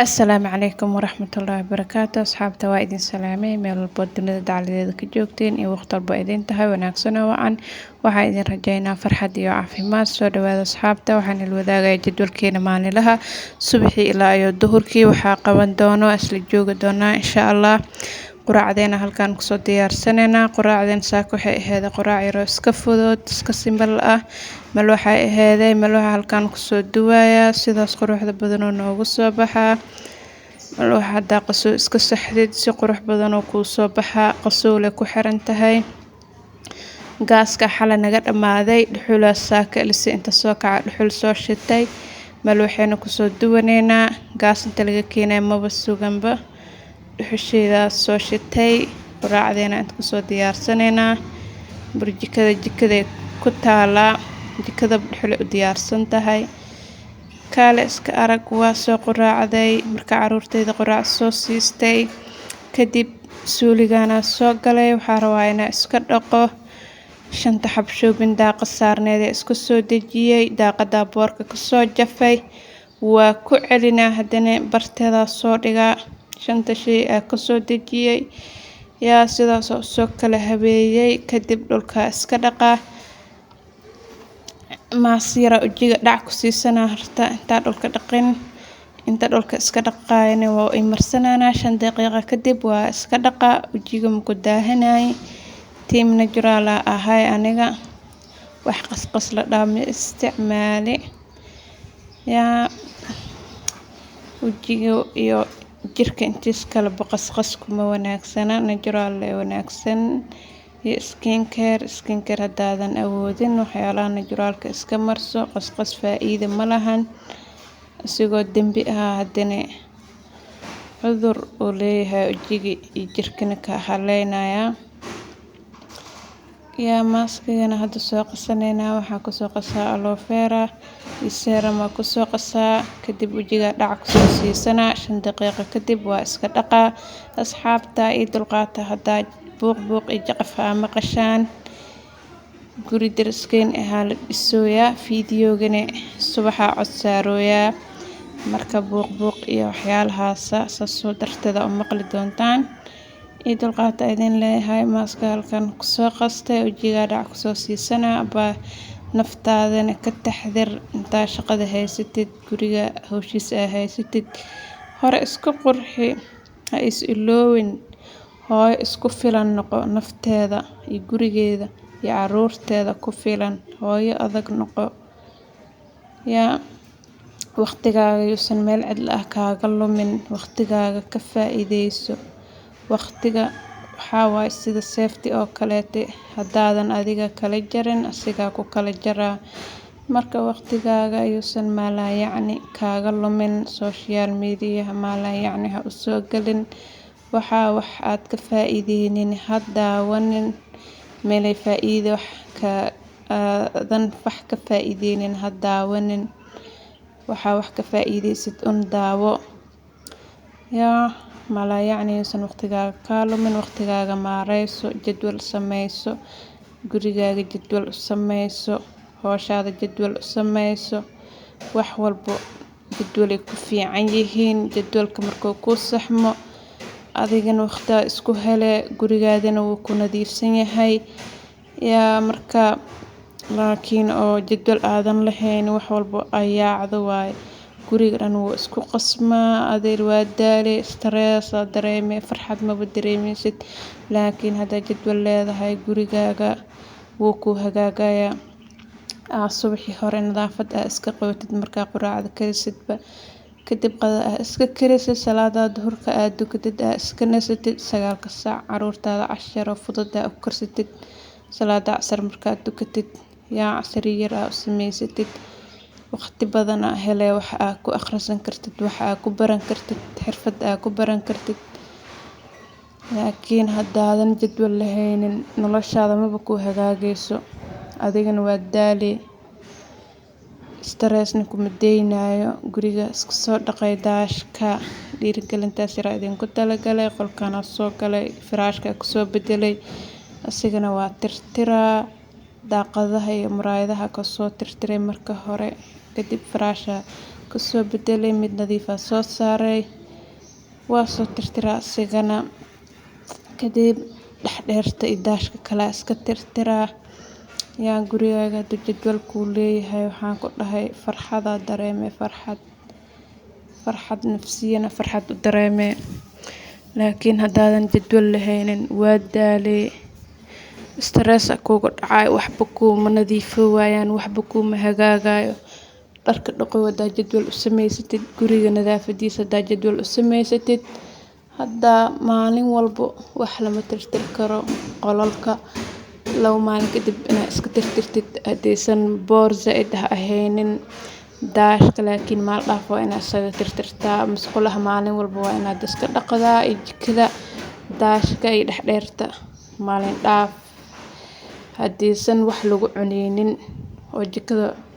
Asalaamu calaykum waraxmatullaahi wabarakaatu. Asxaabta, waa idin salaamay meel walbo dunida dacaladeeda ka joogteen iyo waqti walba idin tahay wanaagsan oo wacan. Waxaa idin rajaynaa farxad iyo caafimaad. Soo dhawaada, asxaabta. Waxaan il wadaagaya jadwalkeena maalinlaha, subaxii ilaa iyo duhurkii waxaa qaban doono, isla joogi doonaa insha Allah. Quraacdeena halkaan kusoo diyaarsaneynaa. Quraacdeen saaka waxay aheeday quraac yaroo iska fudud, iska simple ah. Mal waxay aheeday malwaxa halkaan kusoo duwaaya, sidaas quruxda badanoo noogu soo baxaa. Malwaxa haddaa qasow iska saxdid, si qurux badanoo kuu soo baxaa. Qasowle ku xiran tahay. Gaaska xalay naga dhammaaday, dhuxulaa saaka lise inta soo kaca dhuxul soo shitay. Mal waxayna kusoo duwaneynaa, gaas inta laga keenay maba suganba, dhuxusheedaa soo shitay. Quraacdeena inta kusoo diyaarsaneynaa. Burjikada jikaday ku taalaa, jikada dhuxulay u diyaarsan tahay. Kaale iska arag. Waa soo quraacday. Marka caruurteyda quraac soo siistay kadib, suuligana soo galay. Waxaa rabaa inaa iska dhaqo shanta xab shoobin daaqa saarneed ee isku soo dejiyey. Daaqadaa boorka kasoo jafay, waa ku celinaa, haddana barteedaa soo dhigaa. Shanta shay aa kasoo dejiyey yaa sidaas usoo kala habeeyey. Kadib dhulkaa iska dhaqaa, maas yara ujiga dhac ku siisanaa harta intaa dhulka dhaqin. Inta dhulka iska dhaqaayana waa i marsanaanaa. 5 daqiiqo kadib waa iska dhaqaa. Ujiga maku daahanay, team natural aa ahay aniga, wax qasqas la dhaha ma isticmaali. Yaa ujiga iyo jirka intiis kaleba qasqas kuma wanaagsana, natural ee wanaagsan iyo skin care. Skin care haddaadan awoodin, waxyaalaha naturalka iska marso. Qasqas faa-iida ma lahan, isigoo dembi ahaa haddana cudur uu leeyahay, wajiga iyo jirkana ka haleynaya. Yaa maaskigana hadda soo qasaneynaa. Waxaa kusoo qasaa aloe vera iyo serum aa kusoo qasaa. Kadib wajiga dhac kusoo siisanaa. 5 daqiiqo kadib waa iska dhaqaa. Asxaabta, ii dulqaata haddaa buuq buuq iyo jaqaf aa maqashaan. Guri dariskeen ahaa la dhisooyaa, fiidiyoogana subaxaa cod saarooyaa. Marka buuq buuq iyo waxyaalahaasa saasoo darteeda u maqli doontaan, ii dulqaata idin leeyahay. Maaska halkan kusoo qastay, wajiga dhac kusoo siisanaa. Baa naftaadana ka taxdir intaa shaqada haysatid, guriga hawshiisa aa haysatid. Hore isku qurxi, ha is iloowin. Hooyo isku filan noqo, nafteeda iyo gurigeeda iyo caruurteeda ku filan. Hooyo adag noqo. Yaa waqtigaaga yuusan meel cidla ah kaaga lumin. Waqtigaaga ka faa-iideyso. Waqtiga waxaa waaye sida seefti oo kaleete, haddaadan adiga kala jarin, asigaa ku kala jaraa. Marka waqtigaaga yuusan maalaa yacni kaaga lumin. Social media maalaa yacni ha usoo gelin. Waxaa wax aad ka faa-iideynin ha daawanin. Meelay faa-iido wax ka aadan wax ka faa-iideynin ha daawanin. Waxaa wax ka faa-iideysid un daawo. Yaa maalaa yacni yuusan waqtigaaga kaa lumin. Waqtigaaga maareyso, jadwal sameyso, gurigaaga jadwal u sameyso, howshaada jadwal u sameyso. Wax walbo jadwalay ku fiican yihiin. Jadwalka markuu kuu saxmo, adigana waqtigaa isku hele, gurigaadana wuu ku nadiifsan yahay. Yaa marka laakiin oo jadwal aadan lahayn, wax walbo ay yaacdo waaye. Guriga dhan wuu isku qasmaa, adeer waa daale, stress aa dareeme, farxad maba dareemeysid. Laakiin haddaa jadwal leedahay, gurigaaga wuu ku hagaagayaa. Aa subaxii hore nadaafad aa iska qabatid, markaa quraacda karisidba kadib, qada aa iska karisid, salaada duhurka aad dukatid, aa iska nasatid, 9-ka saac caruurtaada casharo fudud aa u karsatid, salaada casar markaad dukatid, yaa casari yar aa u sameysatid, waqti badan aa hele wax aa ku akhrisan kartid, wax aa ku baran kartid, xirfad aa ku baran kartid. Laakiin haddaadan jadwal lahaynin, noloshaada maba ku hagaagayso, adigana waa daali, stressna kuma deynayo. Guriga iska soo dhaqay, daashka dhiirigelintaas yaraa idinku talagalay. Qolkana soo galay, firaashka kusoo bedelay, asigana waa tirtiraa. Daaqadaha iyo muraayadaha kasoo tirtiray marka hore, kadib firaasha. Iska soo bedelay, mid nadiif ah soo saaray, waa soo tirtiraa asigana. Kadib dhaxdheerta iyo daashka kala iska tirtiraa. Yaa gurigaaga haduu jadwal kuu leeyahay, waxaan ku dhahay farxada dareeme farxad. Farxad nafsiyana farxad u dareeme. Laakiin haddaadan jadwal lahaynin waa daalay, stress kuugu dhacay, waxba kuuma nadiifo waayaan, waxba kuuma hagaagayo. Dharka dhaqo hadaa jadwal u samaysatid, guriga nadaafadiisa hadaa jadwal u samaysatid. Haddaa maalin walbo wax lama tirtir karo qolalka 2 maalin kadib inaa iska tirtirtid haddaysan boor zaid ah ahaynin daashka, laakiin maal dhaaf waa inaad isaga tirtirtaa. Musqulaha maalin walbo waa inaad iska dhaqdaa iyo jikada, daashka iyo dhaxdheerta maalin dhaaf. Haddaysan wax lagu cuneynin oo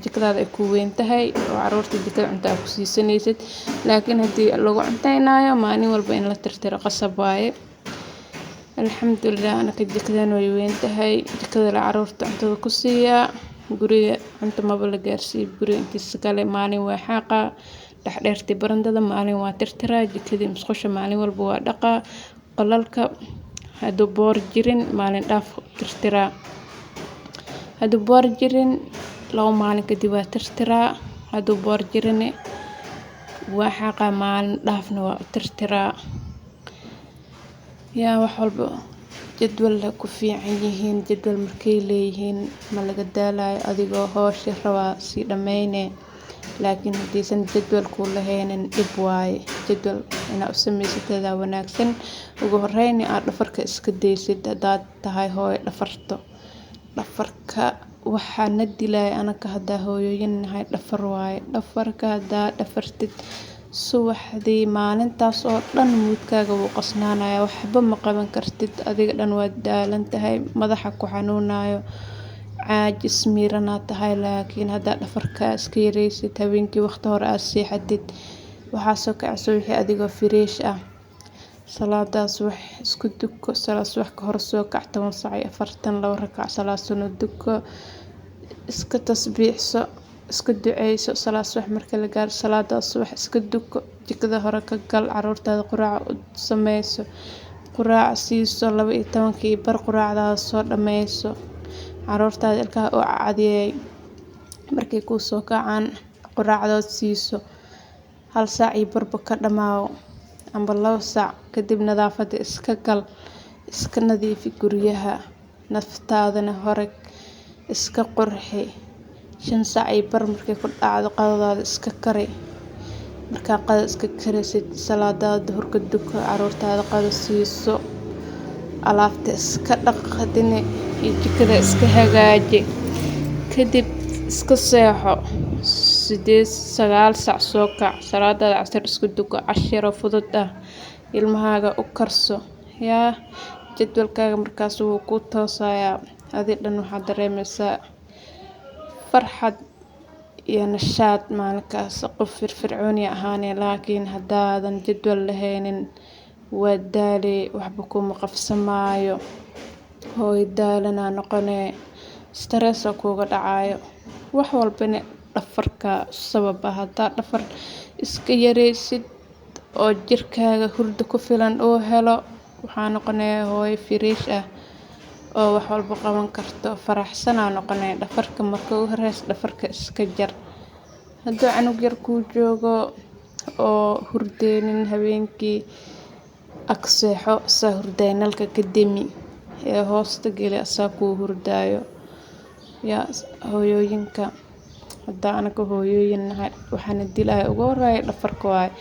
jikadaada ay ku weyn tahay oo carruurta jikada cunto aad ku siisanaysid. Laakiin haddii lagu cunteynayo maalin walbo in la tirtiro qasab waaye. Alxamdulillah, anaka jikadeen way weyn tahay. Jikada la carruurta cuntada ku siiya, guriga cunto maba la gaarsiiyo. Guriga intiisa kale maalin waa xaaqa dhaxdheertii barandada, maalin waa tirtiraa jikadii, musqusha maalin walbo waa dhaqaa. Qolalka hadduu boor jirin maalin dhaaf tirtiraa, hadduu boor jirin 2 maalin kadib waa tirtiraa, hadduu boor jirin waa xaaqa maalin dhaafna waa tirtiraa. Yaa wax walbo jadwal la ku fiican yihiin, jadwal markay leeyihiin ma laga daalayo adigoo hawsha rabaa si dhammayne. Laakiin haddaysan jadwal ku lahaynin dhib waaye. Jadwal inaa u samaysatid wanaagsan. Ugu horreyn aad dhafarka iska daysid haddaad tahay hooyo dhafarto. Dhafarka waxaa na dilay anaka haddaa hooyooyin nahay dhafar waaye. Dhafarka haddaa dhafartid subaxdii maalintaas oo dhan moodkaaga wuu qasnaanaya, waxba ma qaban kartid, adiga dhan waad daalan tahay, madaxa ku xanuunayo, caajis miirana tahay. Laakiin haddaa dhafarka iska yareysid, habeenkii waqti hore aad seexatid, waxaa soo kacayso wixii adigoo fresh ah. Salaada subax isku duko, salaad subax ka hor soo kac 10:40, 2 rakac salaad sunno duko, iska tasbiixso, iska duceyso. Salaad subax marka la gaaro salaada subax iska duko, jikada hore ka gal, carruurtaada quraac u sameyso, quraac siiso 12:15 quraacdaada soo dhameyso, carruurtaada ilkaha u cadiyay markay kuu soo kacaan quraacdood siiso, 1 saac iyo barba ka dhamaaw amba 2 saac kadib nadaafada iska gal, iska nadiifi guryaha, naftaadana hore iska qurxi. 5:15 markay ku dhacdo qadadaada iska kari. Markaa qada iska karisid, salaadaada duhurka duko, carruurtaada qada siiso, alaabta iska dhaq hadine iyo jikada iska hagaaji. Kadib iska seexo 8 9 saac soo kac, salaadaada casar isku duko, cashiro fudud ah ilmahaaga u karso. Yaa jadwalkaaga markaas wuu ku toosayaa, adi dhan waxaad dareemaysaa farxad iyo nashaad maalinkaas, qof firfircooni ahaanee. Laakiin haddaadan jadwal lahaynin waa daalay, waxba kuma qabsamaayo, hooyo daalana noqonee, stress kuuga dhacayo. Wax walbana dhafarka sabab ah. Haddaa dhafar iska yareysid oo jirkaaga hurdo ku filan uu helo, waxaa noqonaya hooyo fresh ah oo wax walbo qaban karto, faraxsan aa noqonaya. Dhafarka marka ugu horeyso dhafarka iska jar. Hadduu canug yar kuu joogo oo hurdeynin habeenkii, ag seexo saa hurday, nalka ka demi ee hoosta geli asaa kuu hurdaayo. Yaa hooyooyinka, haddaa anaka hooyooyin nahay, waxaana dilaya ugu horreeya dhafarka waaye.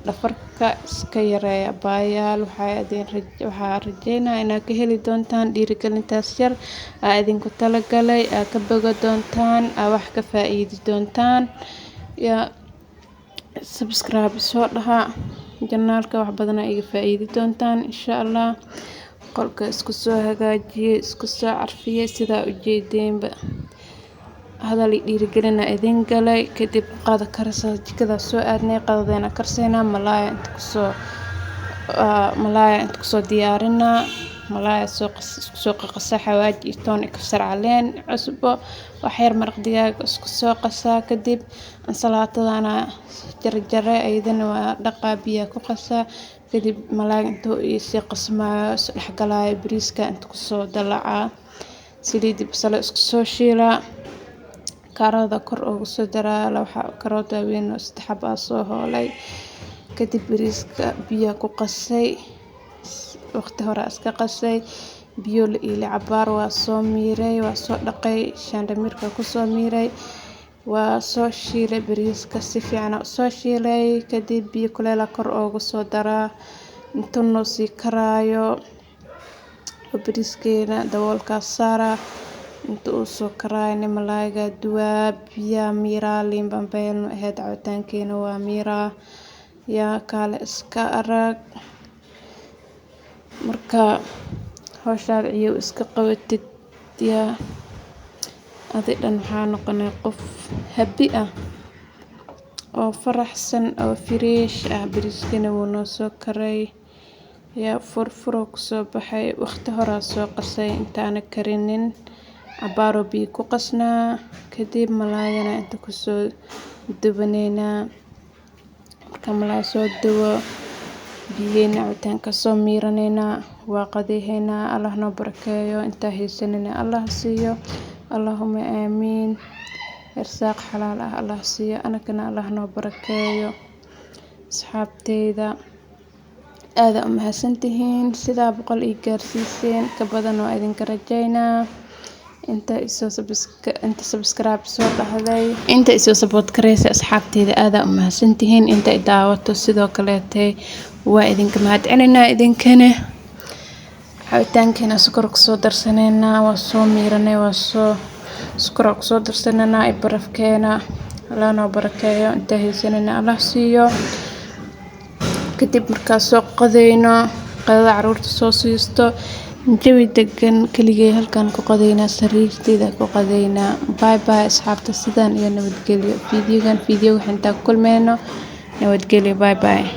Dhafarka iska yareeya baayaal. Waxaa rajeynaya inaad ka heli doontaan dhiirigelintaas yar aa idinku talagalay, aa ka boga doontaan, aa wax ka faa'iidi doontaan. Yaa subscribe soo dhaha janaalka, wax badan aa iga faa'iidi doontaan insha Allah. Qolka isku soo hagaajiyay, isku soo carfiyay sidaa u jeedeenba. Hadal iyo dhiirigelin aa idin galay. Kadib qada karsa, jikada soo aadnay, qadadeena karsaynaa, malaaya inta kusoo diyaarinaa. Malaay soo soo qasa, xawaaji iyo toon iyo kabsar caleen, cusbo, wax yar maraq digaag isku soo qasaa. Kadib ansalaatadana jarjare, ayadana waa dhaqaa, biyo ku qasaa. Kadib malaay intuu ii qasmaayo is dhexgalaayo, bariiska inta kusoo dalacaa, saliid basal isku soo shiilaa, karoota kor ugu soo daraa, laba karoot waaweyn oo 3 xabo soo hoolay. Kadib bariiska biyo ku qasay, waqti hore iska qasay, biyo la iilay cabaar, waa soo miiray, waa soo dhaqay, shaandhamirka ku soo miiray, waa soo shiilay bariiska si fiican soo shiilay. Kadib biyo kuleel kor ugu soo daraa intuu noo sii karaayo bariiskeena, daboolka saaraa inta uu soo karaayo. Malaayga duwaa, biyaa miiraa, liin bambeelmo ahayd, cabitaankeena waa miiraa, yaa kaale iska arag. Marka hawshaada iyo iska qabatid, yaa adi dhan waxaa noqonay qof happy ah oo faraxsan oo fresh ah. Bariiskana wuu noo soo karay, yaa furfuro kusoo baxay. Waqti hore soo qasay intaana karinin, cabaaro biyo ku qasnaa. Kadib malaayana inta kusoo dubaneynaa. Marka malaay soo dubo, biyihina cabitaanka soo miiraneynaa, waa qadiheynaa. Allah noo barakeeyo, intaa haysanina Allah siiyo, Allahumma aamiin. Irsaaq xalaal ah Allah siiyo, anagana Allah noo barakeeyo. Asxaabteyda, aad u mahadsantihiin sidaa 100 ii gaarsiiseen, ka badan waa idinka rajaynaa. Inta isoo inta subscribe soo dhahday, inta isoo support kareysa, asxaabteyda aad u mahadsantihiin. Inta i daawato sidoo kaleete waa idinka mahadcelinaa. Idinkana cabitaankeena sokor kusoo darsaneynaa, waa soo miiranay, waa soo sokor kusoo darsaneynaa iyo barafkeena. Allah noo barakeeyo, inta haysanina Allah siiyo. Kadib markaa soo qadeyno, qadada caruurta soo siisto, jawi degan keligay halkan ku qadeynaa, sariirteyda ku qadeynaa. Bye bye asxaabta, sidaan iyo nabadgelyo. Fiidiyogan fiidiyo waxaan intaa ku kulmeyno, nabadgelyo, bye bye.